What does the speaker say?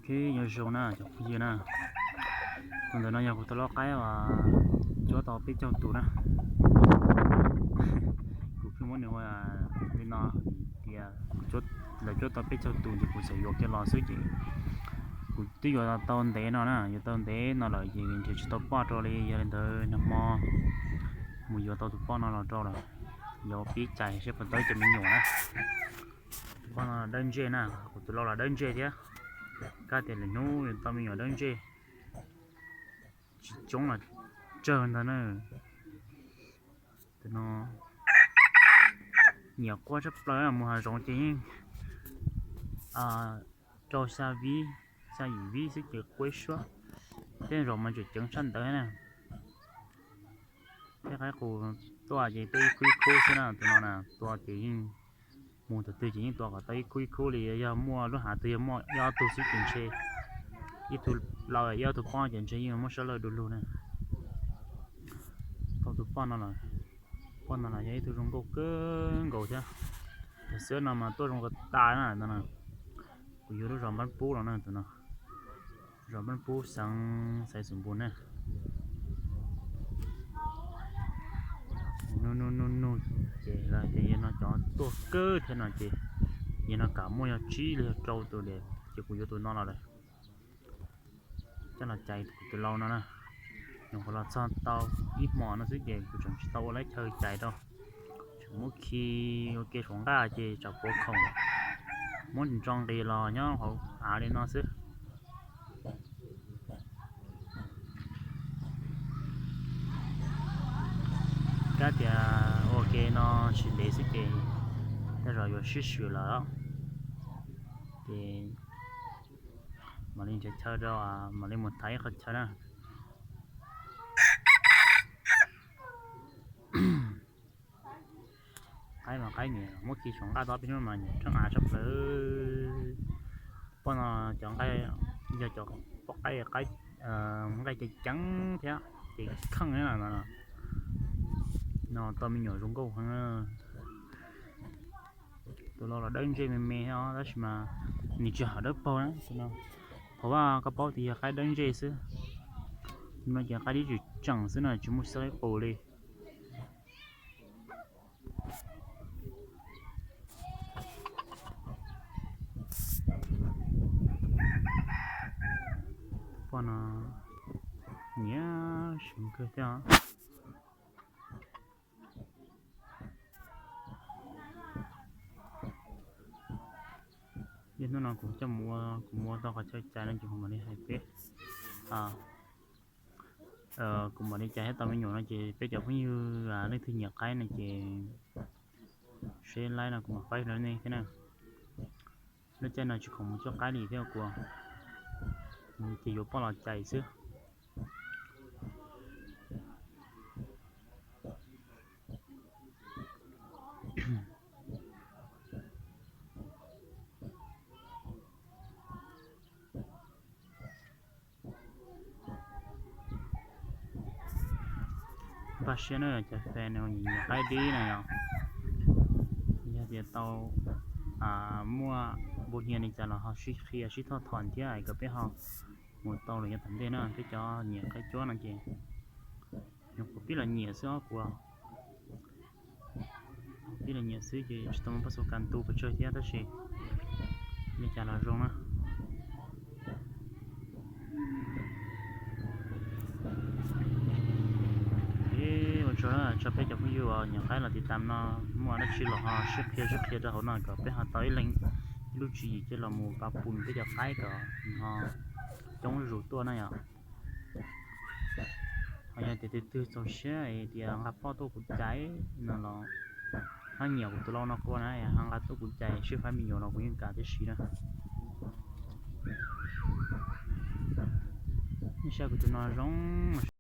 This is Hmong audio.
Nyob zoo na cov phooj ywg na, tus ntawm no yog kuv tus lau qaib uas cuab tau peb caug tus na. Kuv pheej muab nws ua li no, tias lawv cuab tau peb caug tus ces kuv txawm yuav kiag los xwb ces kuv twb yuav tau ntev no na, yuav tau ntev no lawm ces nrhiav tsis tau poj rau li, yog li ntawd nag hmo mus yuav tau tus poj no los rau lawm, yuav pib cais seb puas tau ib co me nyuam na. Tus poj no dawb ntsej na, kuv tus lau los dawb ntsej thiab, kab tias lwm hnub yuav tau me nyuam dawb ntsej, tsis coob los tsawg ntag na. Tus no nyiam quaj tshaj plaws, mus hav zoov ces yeej rau xya vib, xya yim vib xwb ces quaj suab, tej zaum mas tseem ceev tshaj ntawd na. Tej qaib qus tuaj ces tuaj ib khub ib khub xwb na, tus no na tua ces yeej mus thaum twg ces yeej tua kom tau ib khub ib khub li, yog muaj lub hav twg yog muaj ib ob tug xwb ces ntshe, ib tug lau ib ob tug poj ces ntshe yeej muab sab lawj du lug na. Tau tus poj no, poj no los yog ib tug zoo nkauj kawg nkaus thiab. Tus xwb no mas tuaj zoo ko tas na no. Kuv yuav lub zos Npab Pub los na, tus no zos Npab Pub xeev Xaiv Xus Npus na. Nug nug nug nug ces yog no cov tuaj kawg thiab no ces yog no kam muaj yog tsib los yog rau tus ces kuv yuav tus no los lawm. Coj los cais kuv tus lau no na. Nyuam qhuav los txog tau ib hmos no xwb ces kuv tseem tsis tau ua lab chaw cais rau, tseem muab khi ua ke saum nqaj ces tsam puav khoom, muab ntso nqis los nyob hauv av li no xwb. Kab tias ua ke no tsis ntev xwb ces tej zaum yuav sib swm lawm ces mam li nrhiav chaw rau, mam li mus thaiv ib qho chaw na. Qaib mas qaib nyiam muab khi saum nqaj tau peb hnub mas nyiam rheeb av tshaj plaws. Poj no cov nqaij yog cov poj qaib, nqaij ceev ceev thiab ces kheej no, no tau me nyuam zoo nkauj heev. Tus lau los dawb ntsej me me os tab sis mas nws tsis hom dawb paug na. Thaum vaj koj paub tias yog qaib dawb ntsej xwb, no ces qaib dib tswm tseem xwb no tsis muaj xib qaib qus li. Poj no nyiam seev kawg thiab. Niaj hnub no kuv coj mus ua, kuv mus ua tau qhov chaw cais no ces kuv mam li hais peb, kuv mam li cais thiab tau me nyuam no ces peb cov phooj ywg leej twg nyiam qaib no ces seb laib no kuv mam faib rau nej thiab na. Lub caij no tsis khoom mus cuab qaib li thiab kuv ces yuav poj los cais xwb. Npaj siab na cov fans nyiam qaib dib na yom. Yog tias tau muaj npua hnia li cas los ho sib qhia sib thov thom thiab kom peb ho mus tau lawm yav tom ntej na. Peb cov nyiam qaib cuab no ces nyuam qhuav pib los nyiam xwb os kuv. Pib los nyiam xwb ces tsis tau muaj paj xu kas tu pes tsawg thiab tab sis li cas los zoo na. Ua tsaug tso peb cov phooj ywg uas nyiam qaib los tiv tam no, muaj dab tsi los ho sib qhia sib qhia rau hauv no kom peb ho tau ib leeg ib lub tswv yim coj los mus pa pum peb cov qaib kom ho coob zuj zus tuaj na yom. Ho yog tias tus twg txaus siab tias nqa poj tuaj kuv cais no los, ho nyiam kuv tus lau no qua na, ho nqa tuaj kuv cais sib faib me nyuam los kuv yeej kam tib si na. Nej saib kuv tus no zoo.